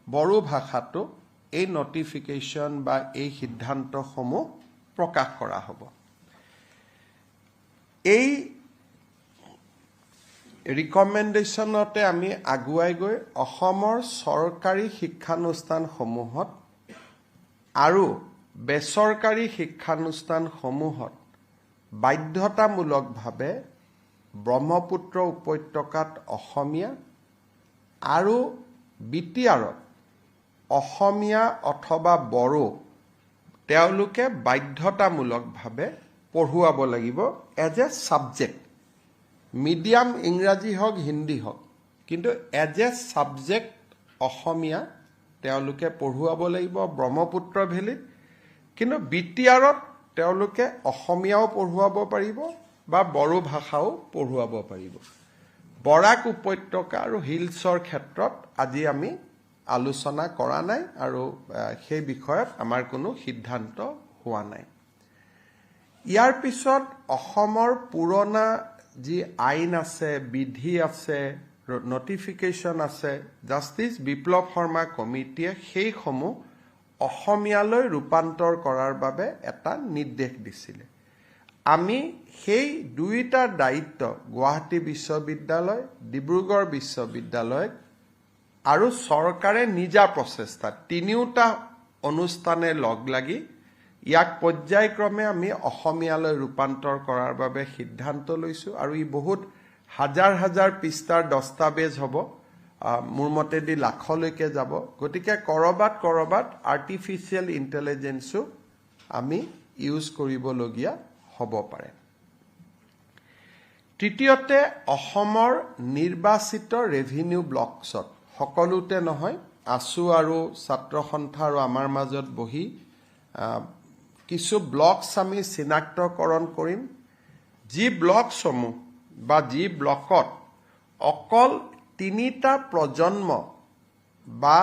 বড়ো ভাষাতো এই নটিফিকেশ্যন বা এই সিদ্ধান্তসমূহ প্ৰকাশ কৰা হ'ব। এই ৰিকমেণ্ডেশ্যনতে আমি আগুৱাই গৈ অসমৰ চৰকাৰী শিক্ষানুষ্ঠানসমূহত আৰু বেচৰকাৰী শিক্ষানুষ্ঠানসমূহত বাধ্যতামূলকভাৱে ব্ৰহ্মপুত্ৰ উপত্যকাত অসমীয়া আৰু বি টি আৰত অসমীয়া অথবা বড়ো তেওঁলোকে বাধ্যতামূলকভাৱে পঢ়ুৱাব লাগিব এজ এ ছাবজেক্ট। মিডিয়াম ইংৰাজী হওক, হিন্দী হওক, কিন্তু এজ এ ছাবজেক্ট অসমীয়া তেওঁলোকে পঢ়ুৱাব লাগিব ব্ৰহ্মপুত্ৰ ভেলীত। কিন্তু বি টি আৰত তেওঁলোকে অসমীয়াও পঢ়ুৱাব পাৰিব বা বড়ো ভাষাও পঢ়ুৱাব পাৰিব। বৰাক উপত্যকা আৰু হিলছৰ ক্ষেত্ৰত আজি আমি আলোচনা কৰা নাই আৰু সেই বিষয়ত আমাৰ কোনো সিদ্ধান্ত হোৱা নাই। ইয়াৰ পিছত অসমৰ পুৰণা যি আইন আছে, বিধি আছে, নটিফিকেশ্যন আছে, জাষ্টিছ বিপ্লৱ শৰ্মা কমিটিয়ে সেইসমূহ অসমীয়ালৈ ৰূপান্তৰ কৰাৰ বাবে এটা নিৰ্দেশ দিছিলে। আমি সেই দুয়োটা দায়িত্ব গুৱাহাটী বিশ্ববিদ্যালয়, ডিব্ৰুগড় বিশ্ববিদ্যালয় আৰু চৰকাৰে নিজা প্ৰচেষ্টাত তিনিওটা অনুষ্ঠানে লগ লাগি ইয়াক পৰ্যায়ক্ৰমে আমি অসমীয়ালৈ ৰূপান্তৰ কৰাৰ বাবে সিদ্ধান্ত লৈছোঁ। আৰু ই বহুত হাজাৰ হাজাৰ পৃষ্ঠাৰ দস্তাবেজ হ'ব, মোৰ মতেদি লাখলৈকে যাব। গতিকে ক'ৰবাত ক'ৰবাত আৰ্টিফিচিয়েল ইণ্টেলিজেঞ্চো আমি ইউজ কৰিবলগীয়া হ'ব পাৰে। তৃতীয়তে, অসমৰ নিৰ্বাচিত ৰেভিনিউ ব্লকছত, সকলোতে নহয়, আছু আৰু ছাত্ৰ সন্থা আৰু আমাৰ মাজত বহি কিছু ব্লকছ আমি চিনাক্তকৰণ কৰিম, যি ব্লকছসমূহ বা যি ব্লকত অকল 3টা প্ৰজন্ম বা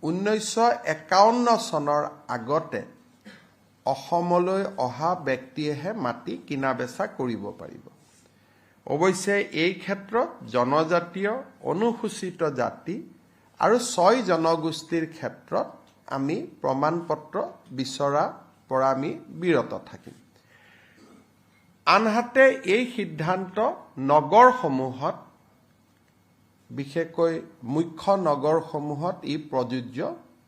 1951 চনৰ আগতে অসমলৈ অহা ব্যক্তিয়েহে মাটি কিনা বেচা কৰিব পাৰিব। অৱশ্যে এই ক্ষেত্ৰত জনজাতীয়, অনুসূচিত জাতি আৰু 6 জনগোষ্ঠীৰ ক্ষেত্ৰত আমি প্ৰমাণ পত্ৰ বিচৰাৰ পৰা আমি বিৰত থাকিম। আনহাতে এই সিদ্ধান্ত নগৰসমূহত, বিশেষকৈ মুখ্য নগৰসমূহত ই প্ৰযোজ্য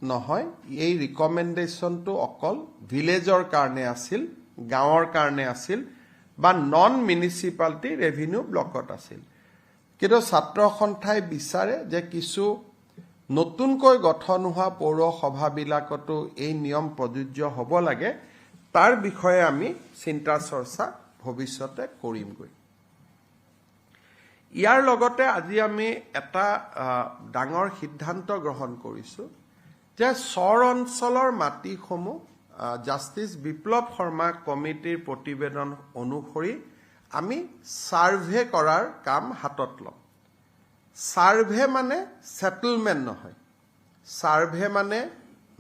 নহয়। এই ৰিকমেণ্ডেশ্যনটো অকল ভিলেজৰ কাৰণে আছিল, গাঁৱৰ কাৰণে আছিল বা নন মিউনিচিপালিটি ৰেভিনিউ ব্লকত আছিল। কিন্তু ছাত্ৰ সন্থাই বিচাৰে যে কিছু নতুনকৈ গঠন হোৱা পৌৰসভাবিলাকতো এই নিয়ম প্ৰযোজ্য হ'ব লাগে। তাৰ বিষয়ে আমি চিন্তা চৰ্চা ভৱিষ্যতে কৰিমগৈ। ইয়াৰ লগতে আজি আমি এটা ডাঙৰ সিদ্ধান্ত গ্ৰহণ কৰিছোঁ যে চৰ অঞ্চলৰ মাটিসমূহ জাষ্টিছ বিপ্লৱ শৰ্মা কমিটিৰ প্ৰতিবেদন অনুসৰি আমি ছাৰ্ভে কৰাৰ কাম হাতত ল'ম। ছাৰ্ভে মানে ছেটেলমেণ্ট নহয়, ছাৰ্ভে মানে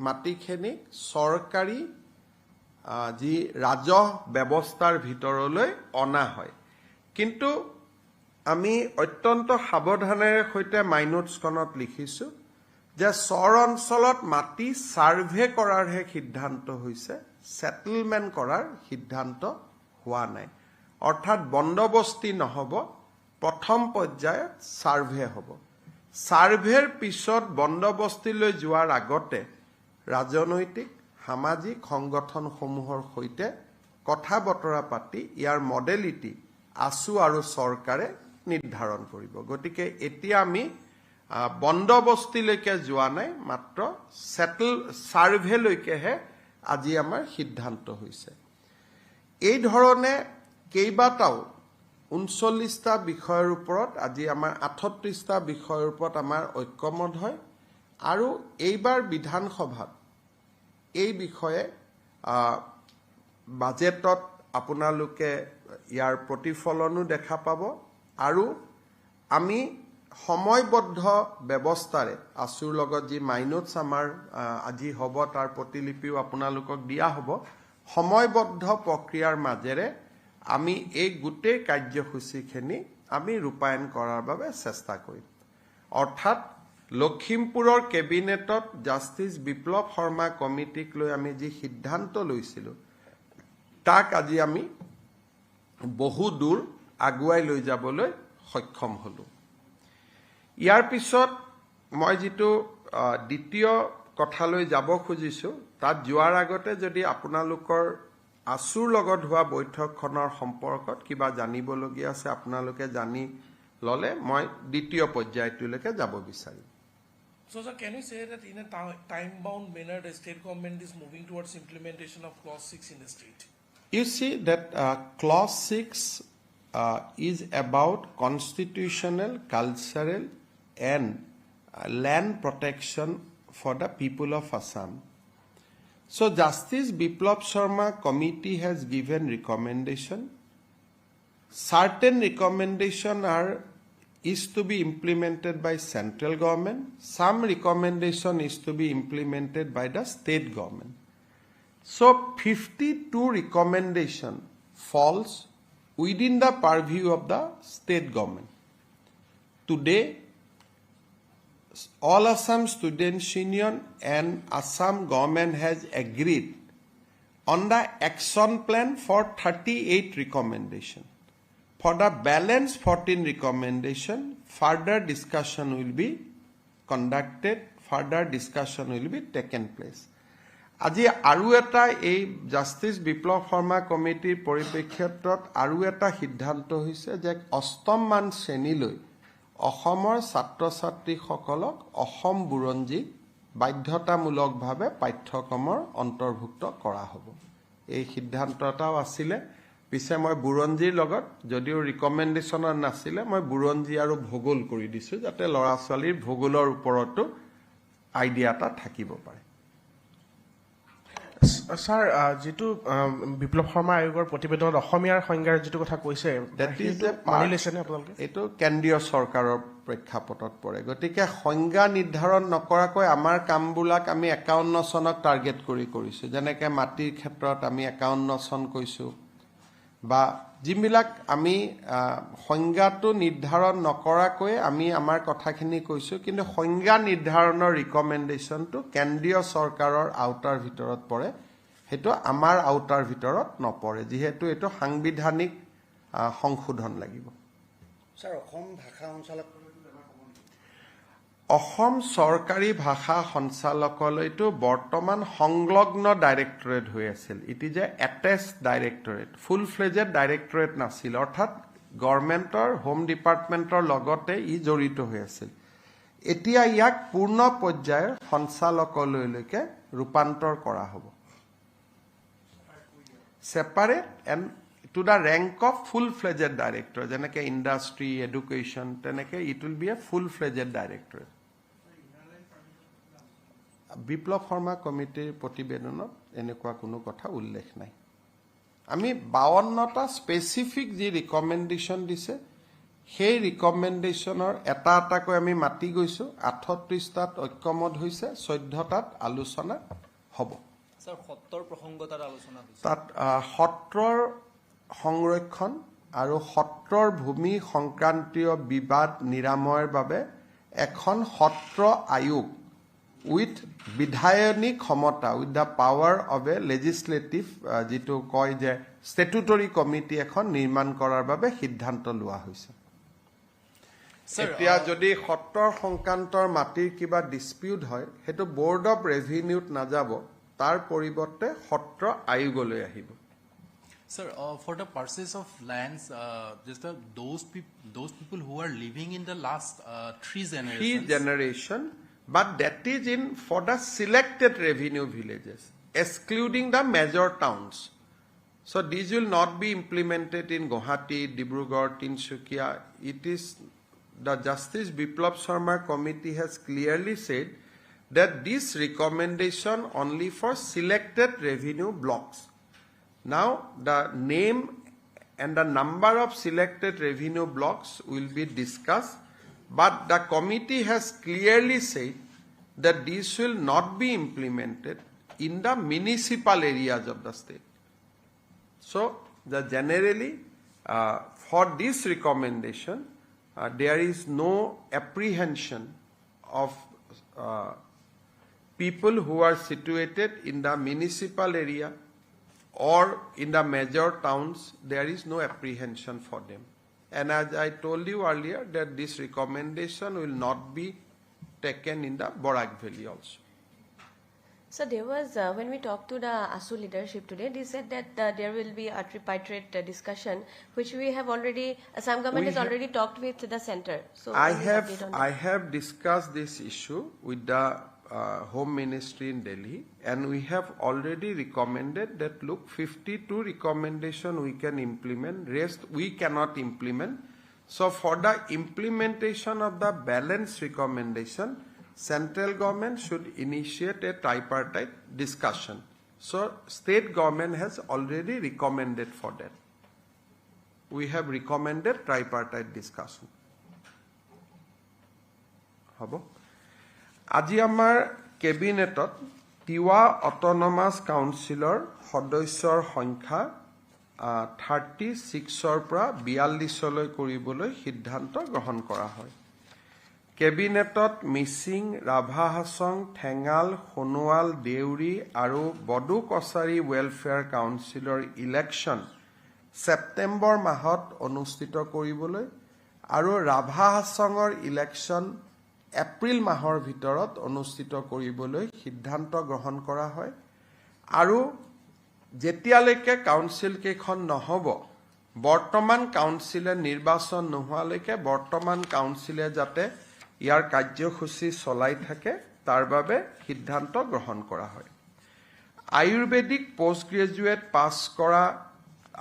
মাটিখিনি চৰকাৰী যি ৰাজহ ব্যৱস্থাৰ ভিতৰলৈ অনা হয়। কিন্তু আমি অত্যন্ত সাৱধানেৰে সৈতে মাইনোটছখনত লিখিছোঁ যে চৰ অঞ্চলত মাটি ছাৰ্ভে কৰাৰহে সিদ্ধান্ত হৈছে, ছেটেলমেণ্ট কৰাৰ সিদ্ধান্ত হোৱা নাই। অৰ্থাৎ বন্দবস্তি নহ'ব, প্ৰথম পৰ্যায়ত ছাৰ্ভে হ'ব। ছাৰ্ভেৰ পিছত বন্দবস্তিলৈ যোৱাৰ আগতে ৰাজনৈতিক, সামাজিক সংগঠনসমূহৰ সৈতে কথা বতৰা পাতি ইয়াৰ মডেলিটি আছু আৰু চৰকাৰে নিৰ্ধাৰণ কৰিব। গতিকে এতিয়া আমি বন্দবস্তিলৈকে যোৱা নাই, মাত্ৰ ছাৰ্ভেলৈকেহে আজি আমাৰ সিদ্ধান্ত হৈছে। এই ধৰণে কেইবাটাও 39টা বিষয়ৰ ওপৰত আজি আমাৰ 38টা বিষয়ৰ ওপৰত আমাৰ ঐক্যমত হয় আৰু এইবাৰ বিধানসভাত এই বিষয়ে বাজেটত আপোনালোকে ইয়াৰ প্ৰতিফলনো দেখা পাব আৰু আমি সময়বদ্ধ ব্যৱস্থাৰে আছুৰ লগত যি মাইনোটছ আমাৰ আজি হ'ব তাৰ প্ৰতিলিপিও আপোনালোকক দিয়া হ'ব। সময়বদ্ধ প্ৰক্ৰিয়াৰ মাজেৰে আমি এই গোটেই কাৰ্যসূচীখিনি আমি ৰূপায়ণ কৰাৰ বাবে চেষ্টা কৰিম। অৰ্থাৎ লখিমপুৰৰ কেবিনেটত জাষ্টিছ বিপ্লৱ শৰ্মা কমিটিক লৈ আমি যি সিদ্ধান্ত লৈছিলোঁ, তাক আজি আমি বহু দূৰ আগুৱাই লৈ যাবলৈ সক্ষম হ'লোঁ। ইয়াৰ পিছত মই যিটো দ্বিতীয় কথালৈ যাব খুজিছোঁ, তাত যোৱাৰ আগতে যদি আপোনালোকৰ আছুৰ লগত হোৱা বৈঠকখনৰ সম্পৰ্কত কিবা জানিবলগীয়া আছে, আপোনালোকে জানি ল'লে মই দ্বিতীয় পৰ্যায়টোলৈকে যাব বিচাৰিম। So, sir, can you say that in a time-bound manner, the state government is moving towards implementation of clause 6 in the state? You see that clause 6 is about constitutional, cultural, and land protection for the people of Assam. So, Justice Biplav Sharma committee has given recommendation. Certain recommendation are is to be implemented by central government. Some recommendation is to be implemented by the state government. So 52 recommendation falls within the purview of the state government. Today, All Assam Students Union and Assam government has agreed on the action plan for 38 recommendation. For the balance 14 recommendation, further discussion will be conducted, further discussion will be taken place. আজি আৰু এটা এই justice বিপ্লৱ শৰ্মা কমিটিৰ পৰিপ্ৰেক্ষিতত আৰু এটা সিদ্ধান্ত হৈছে যে অষ্টম মান শ্ৰেণীলৈ অসমৰ ছাত্ৰ ছাত্ৰীসকলক অসম বুৰঞ্জী বাধ্যতামূলকভাৱে পাঠ্যক্ৰমৰ অন্তৰ্ভুক্ত কৰা হ'ব। এই সিদ্ধান্ত এটাও আছিলে। পিছে মই বুৰঞ্জীৰ লগত যদিও ৰিকমেণ্ডেশ্যনত নাছিলে, মই বুৰঞ্জী আৰু ভূগোল কৰি দিছোঁ, যাতে ল'ৰা ছোৱালীৰ ভূগোলৰ ওপৰতো আইডিয়া এটা থাকিব পাৰে। ছাৰ, যিটো বিপ্লৱ শৰ্মা আয়োগৰ প্ৰতিবেদনত অসমীয়াৰ সংজ্ঞাৰ যিটো কথা কৈছে, That is সেইটো a part- মানি লৈছেনে আপোনালোকে? এইটো কেন্দ্ৰীয় চৰকাৰৰ প্ৰেক্ষাপটত পৰে। গতিকে সংজ্ঞা নিৰ্ধাৰণ নকৰাকৈ আমাৰ কামবিলাক আমি 51 চনক টাৰ্গেট কৰি কৰিছোঁ। যেনেকৈ মাটিৰ ক্ষেত্ৰত আমি 51 চন কৈছোঁ বা যিবিলাক আমি সংজ্ঞাটো নিৰ্ধাৰণ নকৰাকৈয়ে আমি আমাৰ কথাখিনি কৈছোঁ। কিন্তু সংজ্ঞা নিৰ্ধাৰণৰ ৰিকমেণ্ডেশ্যনটো কেন্দ্ৰীয় চৰকাৰৰ আওতাৰ ভিতৰত পৰে, সেইটো আমাৰ আওতাৰ ভিতৰত নপৰে, যিহেতু এইটো সাংবিধানিক সংশোধন লাগিব। ছাৰ, অসম ভাষা সঞ্চালক অসম চৰকাৰী ভাষা সঞ্চালকালয়টো বৰ্তমান সংলগ্ন ডাইৰেক্টৰেট হৈ আছিল। It is a attach directorate, full fledged directorate নাছিল। অৰ্থাৎ গভৰ্ণমেণ্টৰ হোম ডিপাৰ্টমেণ্টৰ লগতে ই জড়িত হৈ আছিল। এতিয়া ইয়াক পূৰ্ণ পৰ্যায়ৰ সঞ্চালকালয়লৈকে ৰূপান্তৰ কৰা হ'ব, separate and to the rank of full fledged director. যেনেকৈ ইণ্ডাষ্ট্ৰি, এডুকেশ্যন, তেনেকৈ it will be a full fledged directorate. Biplav Sharma কমিটিৰ প্ৰতিবেদনত এনেকুৱা কোনো কথা উল্লেখ নাই। আমি 52টা স্পেচিফিক যি ৰিকমেণ্ডেশ্যন দিছে, সেই ৰিকমেণ্ডেশ্যনৰ এটা এটাকৈ আমি মাতি গৈছোঁ। 38টাত ঐক্যমত হৈছে, 14টাত আলোচনা হ'ব। ছাৰ, সত্ৰৰ প্ৰসংগ তাত আলোচনা হৈছে। তাত সত্ৰৰ সংৰক্ষণ আৰু সত্ৰৰ ভূমি সংক্ৰান্তীয় বিবাদ নিৰাময়ৰ বাবে এখন সত্ৰ আয়োগ উইথ বিধায়নী ক্ষমতা, with the power of a legislative, যিটো কয় যে ষ্টেটুটৰী কমিটি এখন নিৰ্মাণ কৰাৰ বাবে সিদ্ধান্ত লোৱা হৈছে। Sir, এতিয়া যদি সত্ৰৰ সংক্ৰান্তৰ মাটিৰ কিবা ডিছপিউট হয়, সেইটো বৰ্ড অফ ৰেভিনিউত নাযাব, তাৰ পৰিৱৰ্তে সত্ৰ আয়োগলৈ আহিব। Sir, for the purchase of lands, just those people who are living in the last three generations. Three generation, but that is in for the selected revenue villages, excluding the major towns. So these will not be implemented in Guwahati, Dibrugarh, Tinsukia. It is the Justice Biplav Sharma committee has clearly said that this recommendation only for selected revenue blocks. Now the name and the number of selected revenue blocks will be discussed, but the committee has clearly said that this will not be implemented in the municipal areas of the state. So, the generally, for this recommendation, there is no apprehension of people who are situated in the municipal area or in the major towns, there is no apprehension for them. And as I told you earlier, that this recommendation will not be taken in the Barak Valley also. So there was, when we talked to the ASU leadership today, they said that there will be a tripartite discussion, which we have already, Assam government We has already talked with the center. So I any have, update on I that? Have discussed this issue with the Home Ministry in Delhi, and we have already recommended that, look, 52 recommendation we can implement, rest we cannot implement. So for the implementation of the balance recommendation, central government should initiate a tripartite discussion. So state government has already recommended for that. We have recommended tripartite discussion. হ'ব। আজি আমাৰ কেবিনেটত Tiwa autonomous কাউন্সিলৰ সদস্যৰ সংখ্যা 36ৰ পৰা 42লৈ কৰিবলৈ সিদ্ধান্ত গ্ৰহণ কৰা হয়। কেবিনেটত মিচিং, ৰাভা হাছং, ঠেঙাল, সোণোৱাল, দেউৰী আৰু বডো কছাৰী ৱেলফেয়াৰ কাউন্সিলৰ ইলেকশ্যন ছেপ্টেম্বৰ মাহত অনুষ্ঠিত কৰিবলৈ আৰু ৰাভা হাছঙৰ ইলেকশ্যন এপ্ৰিল মাহৰ ভিতৰত অনুষ্ঠিত কৰিবলৈ সিদ্ধান্ত গ্ৰহণ কৰা হয়। আৰু যেতিয়ালৈকে কাউন্সিল কেইখন নহ'ব, বৰ্তমান কাউন্সিলে নিৰ্বাচন নোহোৱালৈকে বৰ্তমান কাউন্সিলে যাতে ইয়াৰ কাৰ্যসূচী চলাই থাকে, তাৰ বাবে সিদ্ধান্ত গ্ৰহণ কৰা হয়। আয়ুৰ্বেদিক পষ্ট গ্ৰেজুৱেট পাছ কৰা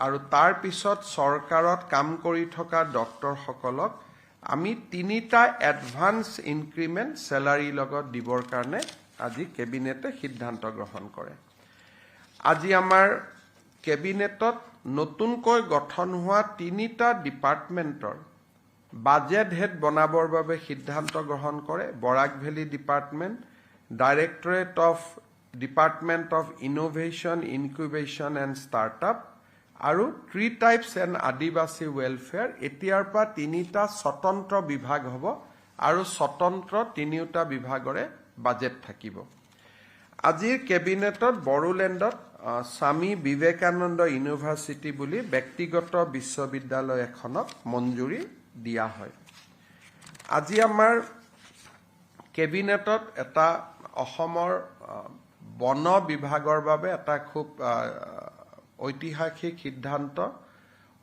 আৰু তাৰ পিছত চৰকাৰত কাম কৰি থকা ডক্তৰসকলক আমি তিনিটা এডভান্স ইনক্ৰিমেণ্ট চেলাৰীৰ লগত দিবৰ কাৰণে আজি কেবিনেটে সিদ্ধান্ত গ্ৰহণ কৰে। আজি আমাৰ কেবিনেটত নতুনকৈ গঠন হোৱা তিনিটা ডিপাৰ্টমেণ্টৰ বাজেট হেড বনাবৰ বাবে সিদ্ধান্ত গ্ৰহণ কৰে। বৰাক valley department, Directorate of Department of Innovation, Incubation and Startup আৰু ট্ৰী ট্ৰাইবছ এণ্ড আদিবাসী ৱেলফেয়াৰ এতিয়াৰ পৰা তিনিটা স্বতন্ত্ৰ বিভাগ হ'ব আৰু স্বতন্ত্ৰ তিনিওটা বিভাগৰে বাজেট থাকিব। আজিৰ কেবিনেটত বড়োলেণ্ডত স্বামী বিবেকানন্দ ইউনিভাৰ্চিটি বুলি ব্যক্তিগত বিশ্ববিদ্যালয় এখনক মঞ্জুৰি দিয়া হয়। আজি আমাৰ কেবিনেটত এটা অসমৰ বন বিভাগৰ বাবে এটা খুব ঐতিহাসিক সিদ্ধান্ত,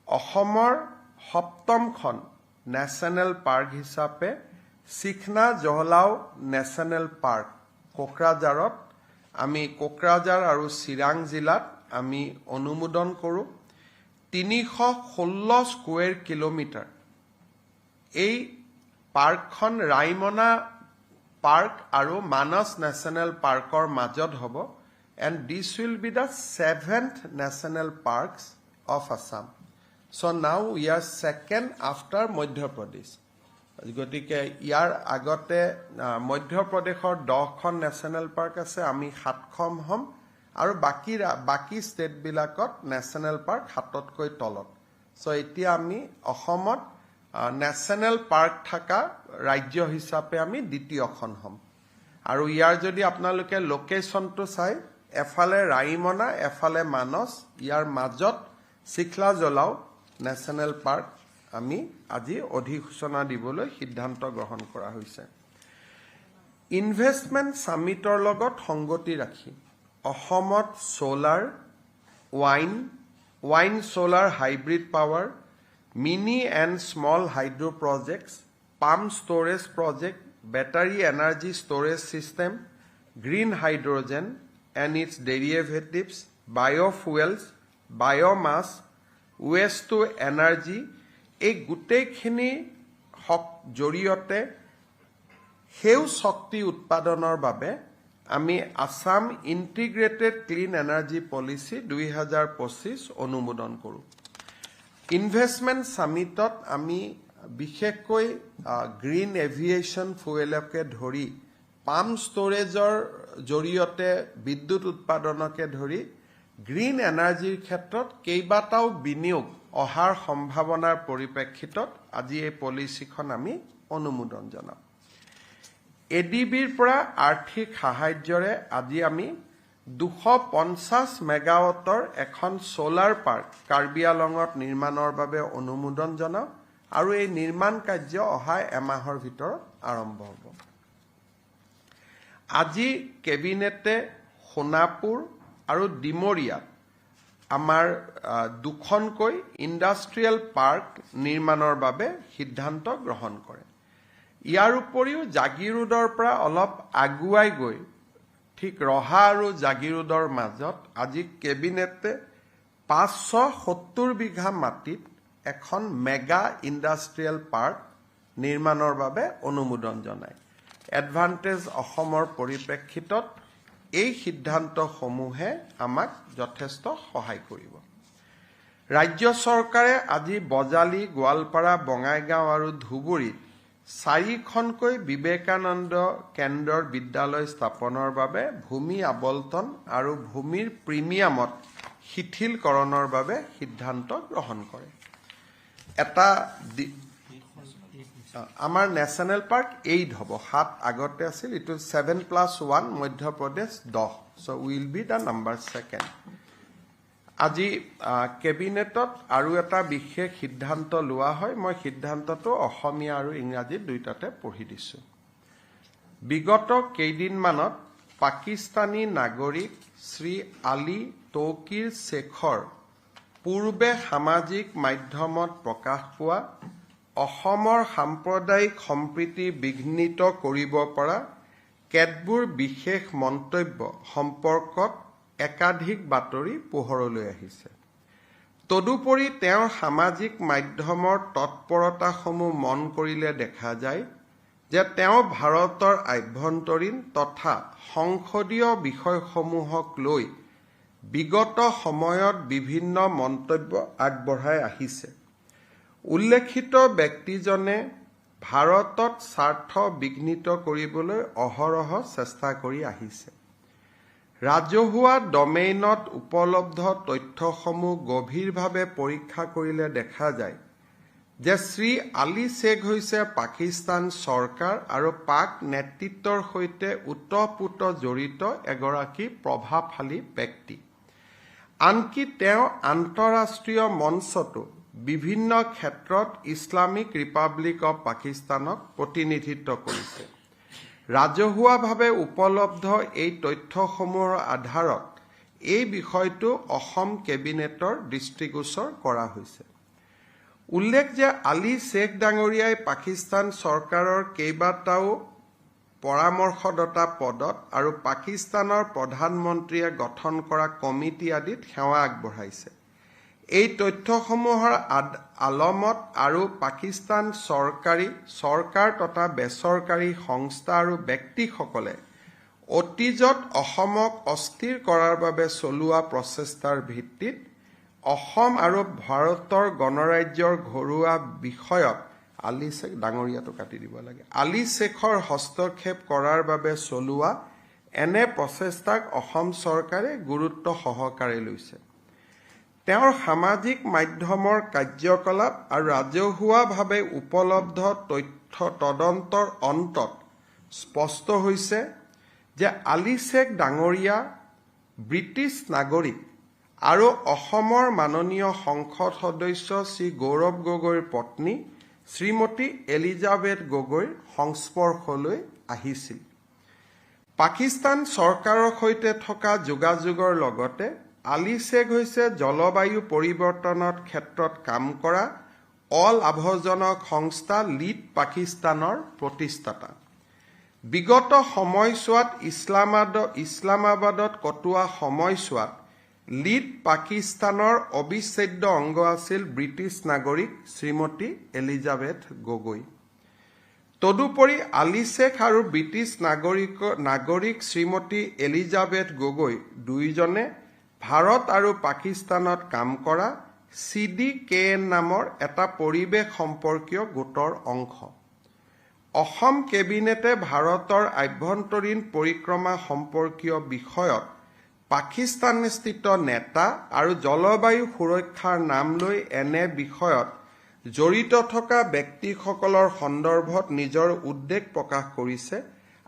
অসমৰ সপ্তমখন নেশ্যনেল পাৰ্ক হিচাপে চিখনা জহলাও নেশ্যনেল পাৰ্ক কোকৰাঝাৰত আমি কোকৰাঝাৰ আৰু চিৰাং জিলাত আমি অনুমোদন কৰোঁ। 316 স্কুৱেৰ কিলোমিটাৰ এই পাৰ্কখন ৰাইমনা পাৰ্ক আৰু মানস নেশ্যনেল পাৰ্কৰ মাজত হ'ব, and this will be the seventh national parks of Assam. So now we are second after Madhya Pradesh. গতিকে ইয়াৰ আগতে মধ্যপ্ৰদেশৰ 10খন নেশ্যনেল পাৰ্ক আছে, আমি সাতখন হ'ম আৰু বাকী ষ্টেটবিলাকত নেশ্যনেল পাৰ্ক সাততকৈ তলত। চ' এতিয়া আমি অসমত নেশ্যনেল পাৰ্ক থকা ৰাজ্য হিচাপে আমি দ্বিতীয়খন হ'ম। আৰু ইয়াৰ যদি আপোনালোকে লোকেশ্যনটো চাই, এফালে ৰাইমনা, এফালে মানস, ইয়াৰ মাজত চিখলা জলাও নেশ্যনেল পাৰ্ক আমি আজি অধিসূচনা দিবলৈ সিদ্ধান্ত গ্ৰহণ কৰা হৈছে। ইনভেষ্টমেণ্ট ছামিটৰ লগত সংগতি ৰাখি অসমত solar, wind solar hybrid power, mini and small hydro projects, pump storage project, battery energy storage system, green hydrogen and its derivatives, biofuels, biomass, waste to energy, এই গোটেইখিনি জৰিয়তে সেউজ শক্তি উৎপাদনৰ বাবে আমি Assam integrated clean energy policy 2025 অনুমোদন কৰোঁ। ইনভেষ্টমেণ্ট ছামিটত আমি বিশেষকৈ গ্ৰীণ এভিয়েশ্যন ফুৱেলকে ধৰি পাম্প ষ্ট'ৰেজৰ জৰিয়তে বিদ্যুৎ উৎপাদনকে ধৰি গ্ৰীণ এনাৰ্জিৰ ক্ষেত্ৰত কেইবাটাও বিনিয়োগ অহাৰ সম্ভাৱনাৰ পৰিপ্ৰেক্ষিতত আজি এই পলিচিখন আমি অনুমোদন জনাম। এ ডি বিৰ পৰা আৰ্থিক সাহায্যৰে আজি আমি 250 মেগাৱাটৰ এখন ছ'লাৰ পাৰ্ক কাৰ্বি আলঙত নিৰ্মাণৰ বাবে অনুমোদন জনাওঁ আৰু এই নিৰ্মাণ কাৰ্য অহা এমাহৰ ভিতৰত আৰম্ভ হ'ব। আজি কেবিনেটে সোণাপুৰ আৰু ডিমৰীয়াত আমাৰ দুখনকৈ ইণ্ডাষ্ট্ৰিয়েল পাৰ্ক নিৰ্মাণৰ বাবে সিদ্ধান্ত গ্ৰহণ কৰে। ইয়াৰ উপৰিও জাগিৰোডৰ পৰা অলপ আগুৱাই গৈ ঠিক ৰহা আৰু জাগিৰোডৰ মাজত আজি কেবিনেটে 570 বিঘা মাটিত এখন মেগা ইণ্ডাষ্ট্ৰিয়েল পাৰ্ক নিৰ্মাণৰ বাবে অনুমোদন জনায়। এডভান্টেজ অসমৰ পৰিপ্ৰেক্ষিতত এই সিদ্ধান্তসমূহে আমাক যথেষ্ট সহায় কৰিব। ৰাজ্য চৰকাৰে আজি বজালী, গোৱালপাৰা, বঙাইগাঁও আৰু ধুবুৰীত 4খনকৈ বিবেকানন্দ কেন্দ্ৰৰ বিদ্যালয় স্থাপনৰ বাবে ভূমি আবণ্টন আৰু ভূমিৰ প্ৰিমিয়ামত শিথিলকৰণৰ বাবে সিদ্ধান্ত গ্ৰহণ কৰে। এটা আমাৰ নেশ্যনেল পাৰ্ক 8 হ'ব, 7 আগতে আছিল, এইটো 7+1, Madhya Pradesh 10, so will be the number 2nd। আজি কেবিনেটত আৰু এটা বিশেষ সিদ্ধান্ত লোৱা হয়। মই সিদ্ধান্তটো অসমীয়া আৰু ইংৰাজী দুয়োটাতে পঢ়ি দিছোঁ। বিগত কেইদিনমানত পাকিস্তানী নাগৰিক শ্ৰী আলী তৌকিৰ শ্বেখৰ পূৰ্বে সামাজিক মাধ্যমত প্ৰকাশ পোৱা অসমৰ সাম্প্ৰদায়িক সম্প্ৰীতি বিঘ্নিত কৰিব পৰা কেতবোৰ বিশেষ মন্তব্য সম্পৰ্কত একাধিক বাতৰি পোহৰলৈ আহিছে। তদুপৰি তেওঁৰ সামাজিক মাধ্যমৰ তৎপৰতাসমূহ মন কৰিলে দেখা যায় যে তেওঁ ভাৰতৰ আভ্যন্তৰীণ তথা সংসদীয় বিষয়সমূহক লৈ বিগত সময়ত বিভিন্ন মন্তব্য আগবঢ়াই আহিছে। উল্লেখিত ব্যক্তিজনে ভাৰতত স্বাৰ্থ বিঘ্নিত কৰিবলৈ অহৰহ চেষ্টা কৰি আহিছে। ৰাজহুৱা ডমেইনত উপলব্ধ তথ্যসমূহ গভীৰভাৱে পৰীক্ষা কৰিলে দেখা যায় যে শ্ৰী আলী শ্বেখ হৈছে পাকিস্তান চৰকাৰ আৰু পাক নেতৃত্বৰ সৈতে ওতঃপ্ৰোত জড়িত এগৰাকী প্ৰভাৱশালী ব্যক্তি। আনকি তেওঁ আন্তঃৰাষ্ট্ৰীয় মঞ্চতো বিভিন্ন ক্ষেত্ৰত ইছলামিক ৰিপাব্লিক অৱ পাকিস্তানক প্ৰতিনিধিত্ব কৰিছে। ৰাজহুৱাভাৱে উপলব্ধ এই তথ্যসমূহৰ আধাৰত এই বিষয়টো অসম কেবিনেটৰ দৃষ্টিগোচৰ কৰা হৈছে। উল্লেখ যে আলী শ্বেখ ডাঙৰীয়াই পাকিস্তান চৰকাৰৰ কেইবাটাও পৰামৰ্শদাতা পদত আৰু পাকিস্তানৰ প্ৰধানমন্ত্ৰীয়ে গঠন কৰা কমিটি আদিত সেৱা আগবঢ়াইছে। এই তথ্যসমূহৰ আলমত আৰু পাকিস্তান চৰকাৰ তথা বেচৰকাৰী সংস্থা আৰু ব্যক্তিসকলে অতীজত অসমক অস্থিৰ কৰাৰ বাবে চলোৱা প্ৰচেষ্টাৰ ভিত্তিত অসম আৰু ভাৰতৰ গণৰাজ্যৰ ঘৰুৱা বিষয়ত আলী শ্বেখ ডাঙৰীয়াটো কাটি দিব লাগে, আলী শ্বেখৰ হস্তক্ষেপ কৰাৰ বাবে চলোৱা এনে প্ৰচেষ্টাক অসম চৰকাৰে গুৰুত্ব সহকাৰে লৈছে। তেওঁৰ সামাজিক মাধ্যমৰ কাৰ্যকলাপ আৰু ৰাজহুৱাভাৱে উপলব্ধ তথ্য তদন্তৰ অন্তত স্পষ্ট হৈছে যে আলী শ্বেখ ডাঙৰীয়া ব্ৰিটিছ নাগৰিক আৰু অসমৰ মাননীয় সংসদ সদস্য শ্ৰী গৌৰৱ গগৈৰ পত্নী শ্ৰীমতী এলিজাবেথ গগৈৰ সংস্পৰ্শলৈ আহিছিল। পাকিস্তান চৰকাৰৰ সৈতে থকা যোগাযোগৰ লগতে আলী শ্বেখ হৈছে জলবায়ু পৰিৱৰ্তনৰ ক্ষেত্ৰত কাম কৰা অলাভজনক সংস্থা লিড পাকিস্তানৰ প্ৰতিষ্ঠাতা। বিগত সময়ছোৱাত ইছলামাবাদত কটোৱা সময়ছোৱাত লিড পাকিস্তানৰ অবিচ্ছেদ্য অংগ আছিল ব্ৰিটিছ নাগৰিক শ্ৰীমতী এলিজাবেথ গগৈ। তদুপৰি আলী শ্বেখ আৰু ব্ৰিটিছ নাগৰিক শ্ৰীমতী এলিজাবেথ গগৈ দুয়োজনে ভাৰত আৰু পাকিস্তানত কাম কৰা CDKN নামৰ এটা পৰিৱেশ সম্পৰ্কীয় গোটৰ অংশ। অসম কেবিনেটে ভাৰতৰ আভ্যন্তৰীণ পৰিক্ৰমা সম্পৰ্কীয় বিষয়ত পাকিস্তানস্থিত নেতা আৰু জলবায়ু সুৰক্ষাৰ নাম লৈ এনে বিষয়ত জড়িত থকা ব্যক্তিসকলৰ সন্দৰ্ভত নিজৰ উদ্বেগ প্ৰকাশ কৰিছে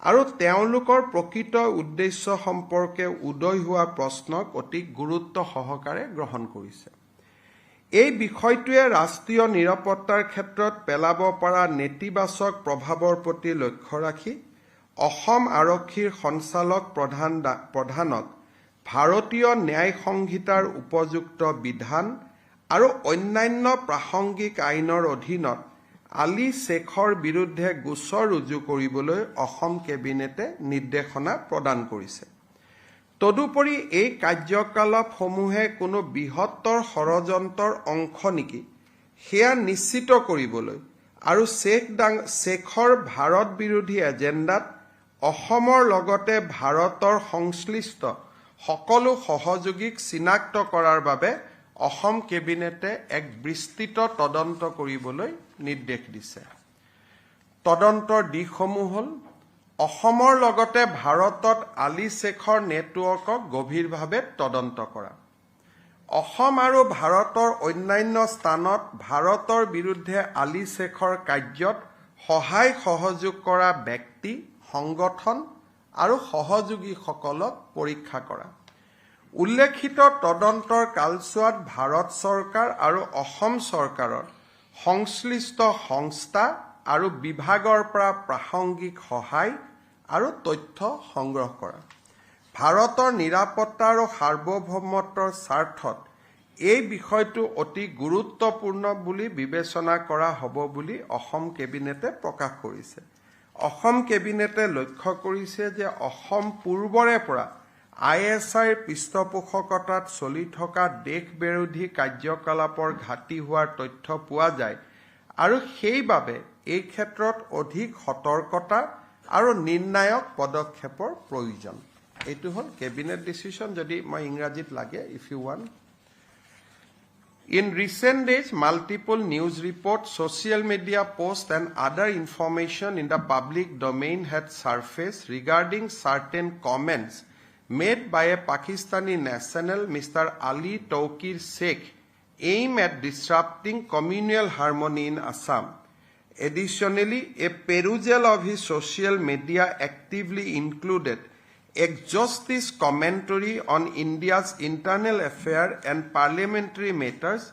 আৰু তেওঁলোকৰ প্ৰকৃত উদ্দেশ্য সম্পৰ্কে উদয় হোৱা প্ৰশ্নক অতি গুৰুত্ব সহকাৰে গ্ৰহণ কৰিছে। এই বিষয়টোৱে ৰাষ্ট্ৰীয় নিৰাপত্তাৰ ক্ষেত্ৰত পেলাব পৰা নেতিবাচক প্ৰভাৱৰ প্ৰতি লক্ষ্য ৰাখি অসম আৰক্ষীৰ সঞ্চালক প্ৰধানক ভাৰতীয় ন্যায় সংহিতাৰ উপযুক্ত বিধান আৰু অন্যান্য প্ৰাসংগিক আইনৰ অধীনত আলী শ্বেখৰ বিৰুদ্ধে গোচৰ ৰুজু কৰিবলৈ অসম কেবিনেটে নিৰ্দেশনা প্ৰদান কৰিছে। তদুপৰি এই কাৰ্যকলাপসমূহে কোনো বৃহত্তৰ ষড়যন্ত্ৰৰ অংশ নেকি সেয়া নিশ্চিত কৰিবলৈ আৰু শ্বেখৰ ভাৰত বিৰোধী এজেণ্ডাত অসমৰ লগতে ভাৰতৰ সংশ্লিষ্ট সকলো সহযোগীক চিনাক্ত কৰাৰ বাবে অসম কেবিনেটে এক বিস্তৃত তদন্ত কৰিবলৈ নিৰ্দেশ দিছে। তদন্তৰ দিশসমূহ হ'ল অসমৰ লগতে ভাৰতত আলী শ্বেখৰ নেটৱৰ্কক গভীৰভাৱে তদন্ত কৰা, অসম আৰু ভাৰতৰ অন্যান্য স্থানত ভাৰতৰ বিৰুদ্ধে আলী শ্বেখৰ কাৰ্যত সহায় সহযোগ কৰা ব্যক্তি, সংগঠন আৰু সহযোগীসকলক পৰীক্ষা কৰা। উল্লেখিত তদন্তৰ কালচোৱাত ভাৰত চৰকাৰ আৰু অসম চৰকাৰৰ সংশ্লিষ্ট সংস্থা আৰু বিভাগৰ পৰা প্ৰাসংগিক সহায় আৰু তথ্য সংগ্ৰহ কৰা। ভাৰতৰ নিৰাপত্তা আৰু সাৰ্বভৌমত্বৰ স্বাৰ্থত এই বিষয়টো অতি গুৰুত্বপূৰ্ণ বুলি বিবেচনা কৰা হ'ব বুলি অসম কেবিনেটে প্ৰকাশ কৰিছে। অসম কেবিনেটে লক্ষ্য কৰিছে যে অসম পূৰ্বৰে পৰা আইএছআইৰ পৃষ্ঠপোষকতাত চলি থকা দেশ বিৰোধী কাৰ্যকলাপৰ ঘাটি হোৱাৰ তথ্য পোৱা যায় আৰু সেইবাবে এই ক্ষেত্ৰত অধিক সতৰ্কতা আৰু নিৰ্ণায়ক পদক্ষেপৰ প্ৰয়োজন। এইটো হ'ল কেবিনেট ডিচিশ্যন। যদি মই ইংৰাজীত লাগে, if you want. In recent days, multiple news reports, social media posts, and other information in the public domain had surfaced regarding certain comments made by a Pakistani national, Mr. Ali Tauqir Sheikh, aimed at disrupting communal harmony in Assam. Additionally, a perusal of his social media actively included exhaustive commentary on India's internal affair and parliamentary matters,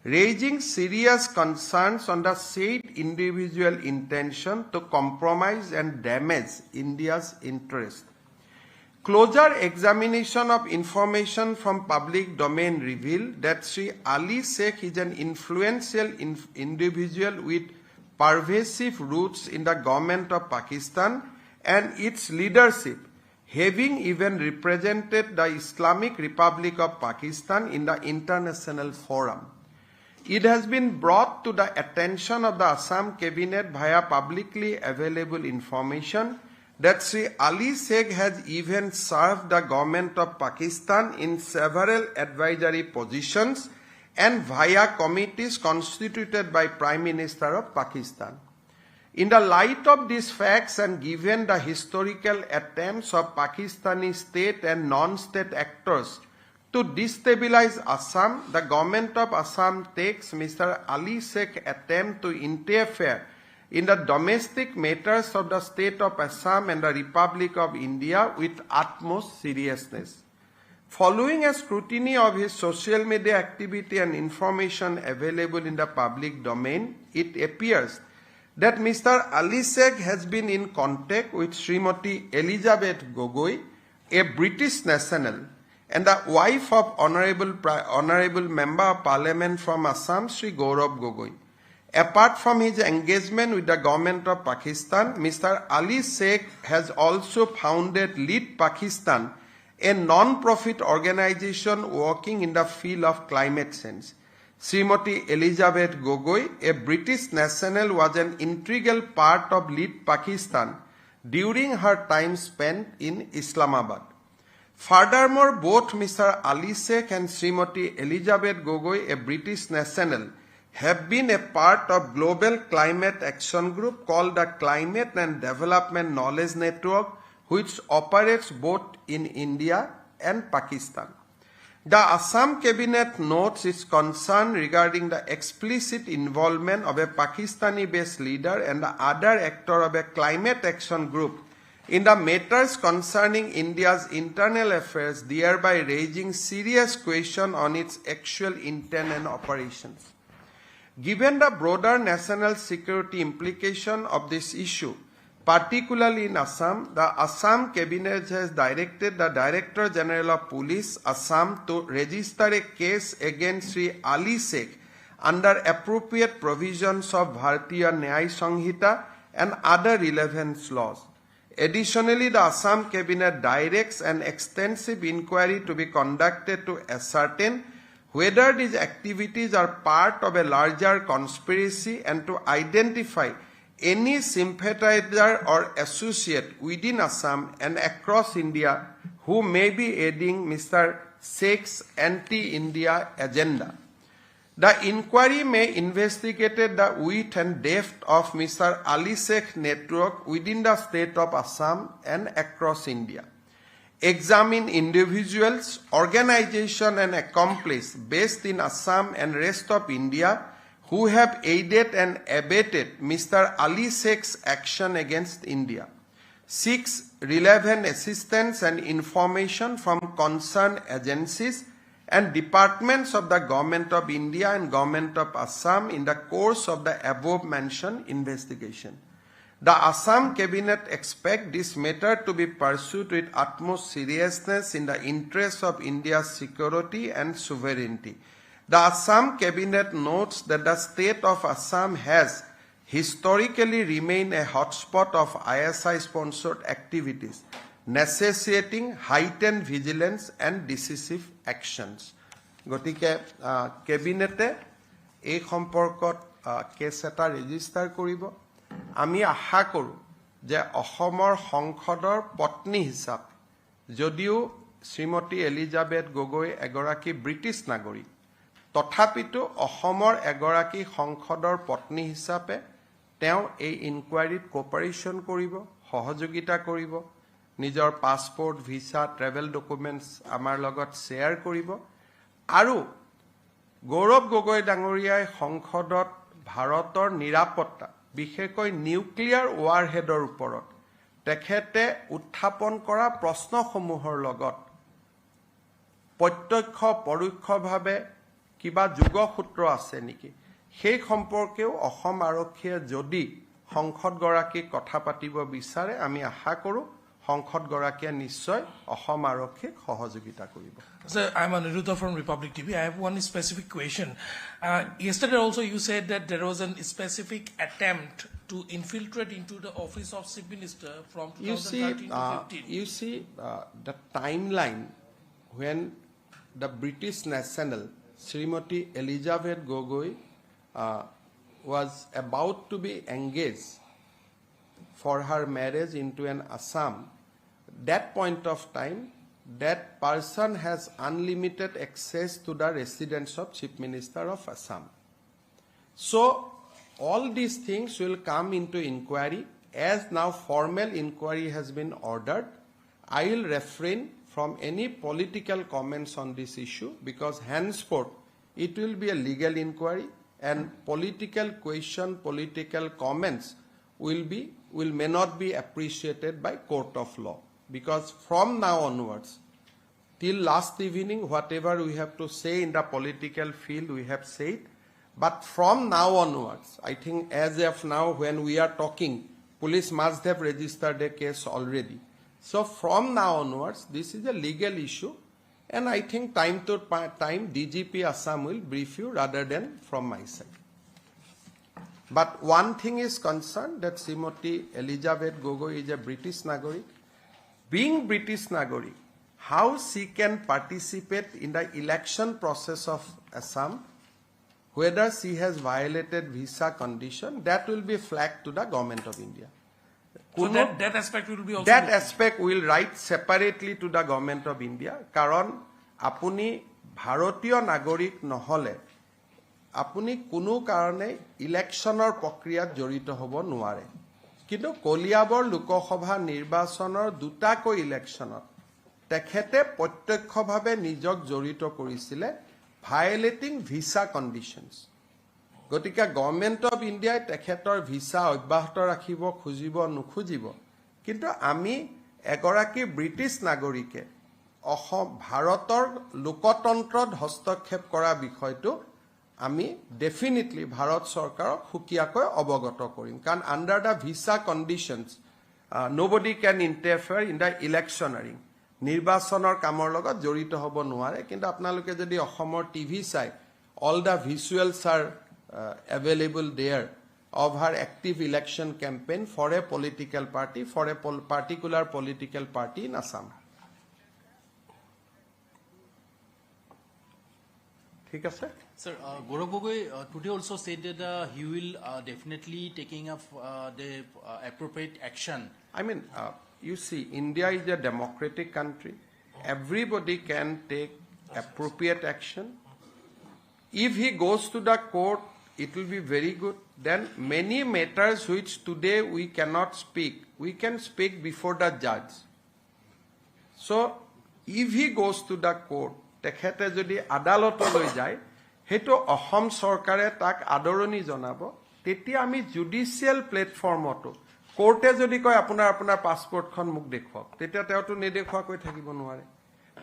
raising serious concerns on the said individual intention to compromise and damage India's interest. Closer examination of information from public domain revealed that Sri Ali Sheikh is an influential individual with pervasive roots in the government of Pakistan and its leadership, having even represented the Islamic Republic of Pakistan in the international forum. It has been brought to the attention of the Assam cabinet via publicly available information that Sri Ali Sheikh has even served the government of Pakistan in several advisory positions and via committees constituted by Prime Minister of Pakistan. In the light of these facts and given the historical attempts of Pakistani state and non-state actors to destabilize Assam, the government of Assam takes Mr. Ali Sheikh attempt to interfere in the domestic matters of the state of Assam and the Republic of India with utmost seriousness. Following a scrutiny of his social media activity and information available in the public domain, it appears that Mr. Ali Sheikh has been in contact with Srimati Elizabeth Gogoi, a British national, and the wife of Honorable Member of Parliament from Assam, Sri Gaurav Gogoi. Apart from his engagement with the government of Pakistan, Mr. Ali Sheikh has also founded Lead Pakistan, a non-profit organization working in the field of climate change. Srimati Elizabeth Gogoi, a British national, was an integral part of Lead Pakistan during her time spent in Islamabad. Furthermore, both Mr. Ali Sheikh and Srimati Elizabeth Gogoi, a British national, have been a part of global climate action group called the Climate and Development Knowledge Network, which operates both in India and Pakistan. The Assam cabinet notes its concern regarding the explicit involvement of a Pakistani-based leader and the other actor of a climate action group in the matters concerning India's internal affairs, thereby raising serious question on its actual intent and operations. Given the broader national security implication of this issue, particularly in Assam, the Assam Cabinet has directed the Director General of Police, Assam, to register a case against Sri Ali Sheikh under appropriate provisions of Bharatiya Nyay Sanhita and other relevant laws. Additionally, the Assam Cabinet directs an extensive inquiry to be conducted to ascertain whether these activities are part of a larger conspiracy and to identify any sympathizer or associate within Assam and across India who may be aiding Mr. Sheikh's anti-India agenda. The inquiry may investigate the width and depth of Mr. Ali Sheikh network within the state of Assam and across India. Examine individuals, organization and accomplices based in Assam and rest of India who have aided and abetted Mr. Ali Sheikh's action against India. Seeks relevant assistance and information from concerned agencies and departments of the Government of India and Government of Assam in the course of the above mentioned investigation. The Assam Cabinet expect this matter to be pursued with utmost seriousness in the interest of India's security and sovereignty. The Assam Cabinet notes that the state of Assam has historically remained a hotspot of ISI-sponsored activities, necessitating heightened vigilance and decisive actions. গতিকে কেবিনেটে এই সম্পৰ্কত cash এটা register কৰিব। আমি আশা কৰোঁ যে অসমৰ সংসদৰ পত্নী হিচাপে, যদিও শ্ৰীমতী এলিজাবেথ গগৈ এগৰাকী ব্ৰিটিছ নাগৰিক, তথাপিতো অসমৰ এগৰাকী সংসদৰ পত্নী হিচাপে তেওঁ এই ইনকুৱাৰীত কোঅপাৰেশ্যন কৰিব, সহযোগিতা কৰিব, নিজৰ পাছপৰ্ট, ভিছা, ট্ৰেভেল ডকুমেণ্টছ আমাৰ লগত শ্বেয়াৰ কৰিব। আৰু গৌৰৱ গগৈ ডাঙৰীয়াই সংসদত ভাৰতৰ নিৰাপত্তা, বিশেষকৈ নিউক্লিয়াৰ ৱাৰহেডৰ ওপৰত তেখেতে উত্থাপন কৰা প্ৰশ্নসমূহৰ লগত প্ৰত্যক্ষ পৰোক্ষভাৱে কিবা যোগসূত্ৰ আছে নেকি, সেই সম্পৰ্কেও অসম আৰক্ষীয়ে যদি সংসদগৰাকীক কথা পাতিব বিচাৰে, আমি আশা কৰোঁ সংসদগৰাকীয়ে নিশ্চয় অসম আৰক্ষীক সহযোগিতা কৰিব। Sir, I'm Aniruddha from Republic TV. I have one specific question. Yesterday also you said that there was a specific attempt to infiltrate into the office of Chief Minister from You see, 2013 to 15. You see the timeline when the British national Srimati Elizabeth Gogoi was about to be engaged for her marriage into an Assam, that point of time, that person has unlimited access to the residence of Chief Minister of Assam. So, all these things will come into inquiry. As now formal inquiry has been ordered, I will refrain from any political comments on this issue because henceforth it will be a legal inquiry and political question, political comments will may not be appreciated by court of law. Because from now onwards, till last evening, whatever we have to say in the political field, we have said. But from now onwards, I think as of now, when we are talking, police must have registered a case already. So from now onwards, this is a legal issue. And I think time to time, DGP Assam will brief you rather than from my side. But one thing is concerned that Srimati Elizabeth Gogoi is a British Nagarik. Being British Nagarik, how she can participate in the election process of Assam, whether she has violated visa condition, that will be flagged to the Government of India. So that aspect will be also That looked into. Aspect will write separately to the Government of India. কাৰণ আপুনি ভাৰতীয় নাগৰিক নহ'লে আপুনি কোনো কাৰণে ইলেকশ্যনৰ প্ৰক্ৰিয়াত জড়িত হ'ব নোৱাৰে। কিন্তু কলিয়াবৰ লোকসভা নিৰ্বাচনৰ দুটাকৈ ইলেকশ্যনত তেখেতে প্ৰত্যক্ষভাৱে নিজক জড়িত কৰিছিলে, ভায়লেটিং ভিছা কণ্ডিশ্যনছ। গতিকে গভৰ্ণমেণ্ট অফ ইণ্ডিয়াই তেখেতৰ ভিছা অব্যাহত ৰাখিব খুজিব নুখুজিব, কিন্তু কিন্তু আমি এগৰাকী ব্ৰিটিছ নাগৰিকে অসম ভাৰতৰ লোকতন্ত্ৰত হস্তক্ষেপ কৰা বিষয়টো আমি ডেফিনেটলি ভাৰত চৰকাৰক সুকীয়াকৈ অৱগত কৰিম, কাৰণ under the visa conditions nobody can interfere in the electioneering, নিৰ্বাচনৰ কামৰ লগত জড়িত হ'ব নোৱাৰে। কিন্তু আপোনালোকে যদি অসমৰ টিভি চাই, all the visuals are available there of her active election campaign for a political party, for a particular political party in Assam. ঠিক আছে? Sir, Gaurav Gogoi today also said that he will definitely taking up the appropriate action. I mean, you see, India is a democratic country. Everybody can take appropriate action. If he goes to the court, it will be very good. Then many matters which today we cannot speak, we can speak before the judge. So, if he goes to the court, তেখেতে যদি আদালতলৈ যায়, সেইটো অসম চৰকাৰে তাক আদৰণি জনাব। তেতিয়া আমি জুডিচিয়েল প্লেটফৰ্মতো, কোৰ্টে যদি কয় আপোনাৰ পাছপৰ্টখন মোক দেখুৱাওক, তেতিয়া তেওঁতো নেদেখুৱাকৈ থাকিব নোৱাৰে।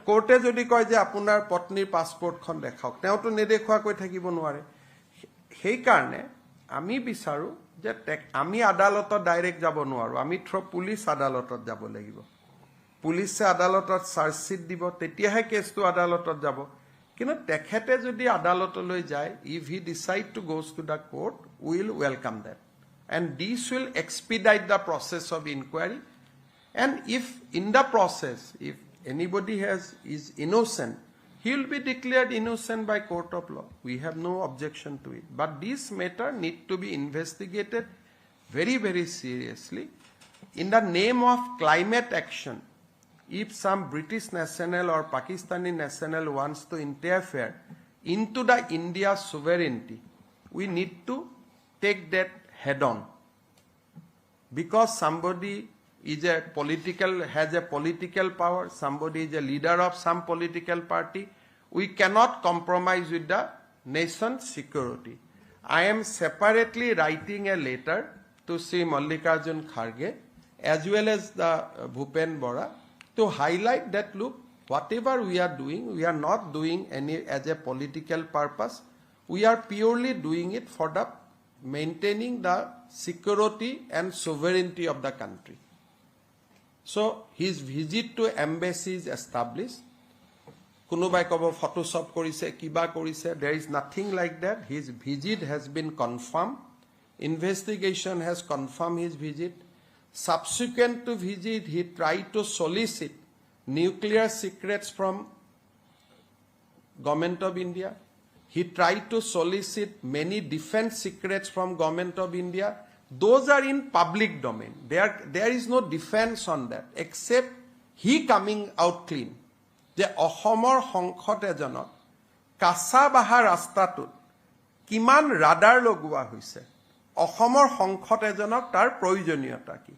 কোৰ্টে যদি কয় যে আপোনাৰ পত্নীৰ পাছপৰ্টখন দেখাওক, তেওঁতো নেদেখুৱাকৈ থাকিব নোৱাৰে। সেইকাৰণে আমি বিচাৰোঁ যে আমি আদালতত ডাইৰেক্ট যাব নোৱাৰোঁ, আমি থ্ৰ পুলিচ আদালতত যাব লাগিব। পুলিচে আদালতত চাৰ্জশ্বিট দিব, তেতিয়াহে কেছটো আদালতত যাব। কিন্তু তেখেতে যদি আদালতলৈ যায়, if he decide to goes to the court, will welcome that, and this will expedite the process of inquiry. And if in the process if anybody is innocent, he will be declared innocent by court of law. We have no objection to it. But this matter need to be investigated very, very seriously. In the name of climate action, if some British national or Pakistani national wants to interfere into the India's sovereignty, we need to take that head on. Because somebody is a political, has a political power, somebody is a leader of some political party, we cannot compromise with the nation's security. I am separately writing a letter to Sri Mallikarjun Kharge as well as the Bhupen Bora to highlight that, look, whatever we are doing, we are not doing any as a political purpose. We are purely doing it for the maintaining the security and sovereignty of the country. So his visit to embassy is established. Kunobai kobo Photoshop korise, kiba korise, there is nothing like that. His visit has been confirmed. Investigation has confirmed his visit. Subsequent to visit, he tried to solicit nuclear secrets from Government of India. He tried to solicit many defense secrets from Government of India. Those are in public domain. There is no defense on that, except he coming out clean. যে অসমৰ সংসদ এজনক কাছাবাহা ৰাস্তাটোত কিমান radar লগোৱা হৈছে, অসমৰ সংসদ এজনক তাৰ প্ৰয়োজনীয়তা কি,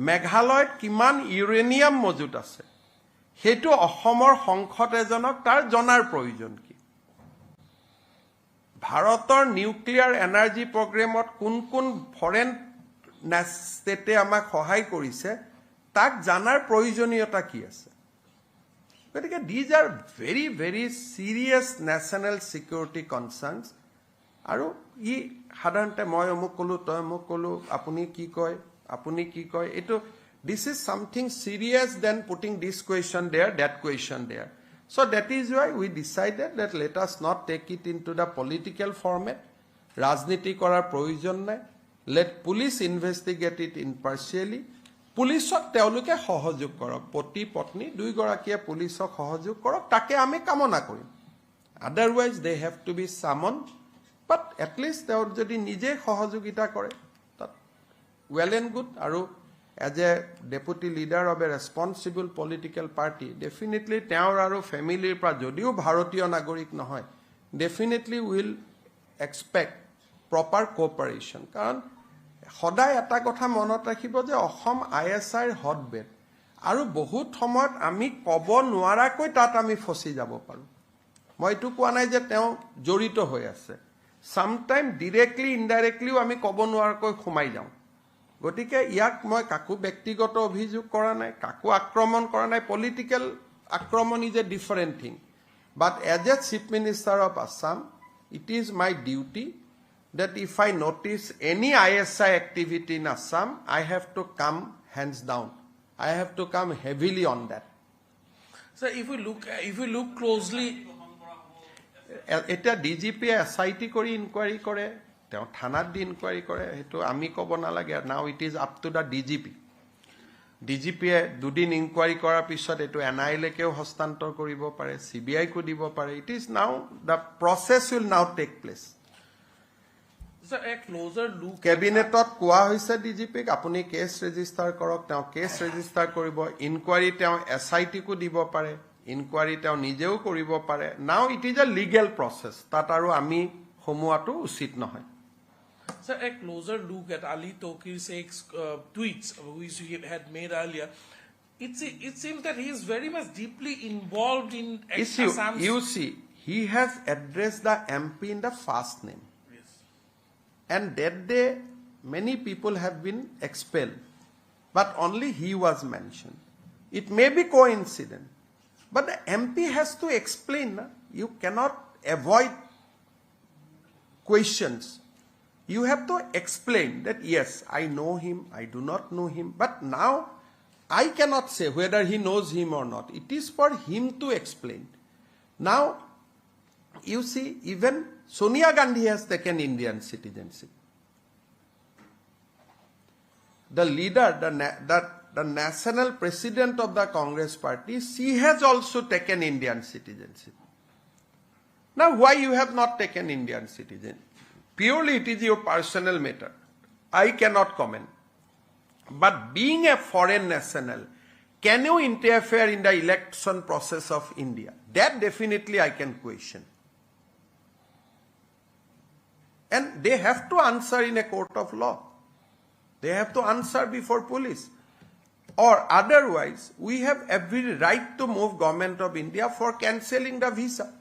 মেঘালয়ত কিমান ইউৰেনিয়াম মজুত আছে, সেইটো অসমৰ সংসদ এজনক তাৰ জনাৰ প্ৰয়োজন কি, ভাৰতৰ নিউক্লিয়াৰ এনাৰ্জি প্ৰগ্ৰেমত কোন কোন ফৰেন ষ্টেটে আমাক সহায় কৰিছে তাক জানাৰ প্ৰয়োজনীয়তা কি আছে। গতিকে these are very very serious national security concerns. আৰু ই সাধাৰণতে মই অমুক ক'লোঁ, তই অমুক ক'লোঁ, আপুনি কি কয়, আপুনি কি কয়, এইটো this is something serious than putting this question there, that question there. So that is why we decided that let us not take it into the political format. ৰাজনীতি কৰাৰ প্ৰয়োজন নাই। Let police investigate it impartially. পুলিচক তেওঁলোকে সহযোগ কৰক, পতি পত্নী দুয়োগৰাকীয়ে পুলিচক সহযোগ কৰক, তাকে আমি কামনা কৰিম। Otherwise they have to be summon, but at least তেওঁ যদি নিজে সহযোগিতা কৰে তাত ৱেল এণ্ড গুড। আৰু as a deputy leader of a responsible political party, definitely তেওঁৰ আৰু ফেমিলিৰ পৰা যদিও ভাৰতীয় নাগৰিক নহয়, definitely will expect proper cooperation. কাৰণ সদায় এটা কথা মনত ৰাখিব যে অসম ISIৰ হটবেড, আৰু বহুত সময়ত আমি ক'ব নোৱাৰাকৈ তাত আমি ফচি যাব পাৰোঁ। মই এইটো কোৱা নাই যে তেওঁ জড়িত হৈ আছে, চামটাইম ডিৰেক্টলি ইনডাইৰেক্টলিও আমি ক'ব নোৱাৰাকৈ সোমাই যাওঁ। গতিকে ইয়াক মই কাকো ব্যক্তিগত অভিযোগ কৰা নাই, কাকো আক্ৰমণ কৰা নাই। পলিটিকেল আক্ৰমণ is a different thing, but as a Chief Minister of Assam, it is my duty that if I notice any ISI activity in Assam, I have to come hands down. I have to come heavily on that. Sir, if we look closely, এতিয়া D G পিয়ে S I T কৰি enquiry কৰে, তেওঁ থানাত দি enquiry কৰে, সেইটো আমি ক'ব নালাগে। Now it is up to the DGP. D G পিয়ে দুদিন ইনকুৱাৰী কৰাৰ পিছত এইটো এন আই লৈকেও হস্তান্তৰ কৰিব পাৰে, চি বি আইকো দিব পাৰে। It is now, the process will now take place. Sir, a closer look. কেবিনেটত কোৱা হৈছে ডি জি পিক, আপুনি কেছ ৰেজিষ্টাৰ কৰক। তেওঁ কেছ ৰেজিষ্টাৰ কৰিব, ইনকুৱাৰী তেওঁ এছ I টিকো দিব পাৰে, ইনকুৱাৰী তেওঁ নিজেও কৰিব পাৰে। Now it is a legal process, তাত আৰু আমি সোমোৱাটো উচিত নহয়। Sir, a closer look at Ali Tauqir Sheikh's tweets, which he had made earlier, it seems that he is very much deeply involved in issue. Assam's. You see, he has addressed the MP in the first name. And that day, many people have been expelled, but only he was mentioned. It may be coincidence, but the MP has to explain. Na? You cannot avoid questions. You have to explain that, yes, I know him, I do not know him, but now I cannot say whether he knows him or not. It is for him to explain. Now, you see, even Sonia Gandhi has taken Indian citizenship. The leader, the national president of the Congress party, she has also taken Indian citizenship. Now, why you have not taken Indian citizen? Purely it is your personal matter. I cannot comment. But being a foreign national, can you interfere in the election process of India? That definitely I can question. And they have to answer in a court of law. They have to answer before police. Or otherwise, we have every right to move Government of India for cancelling the visa.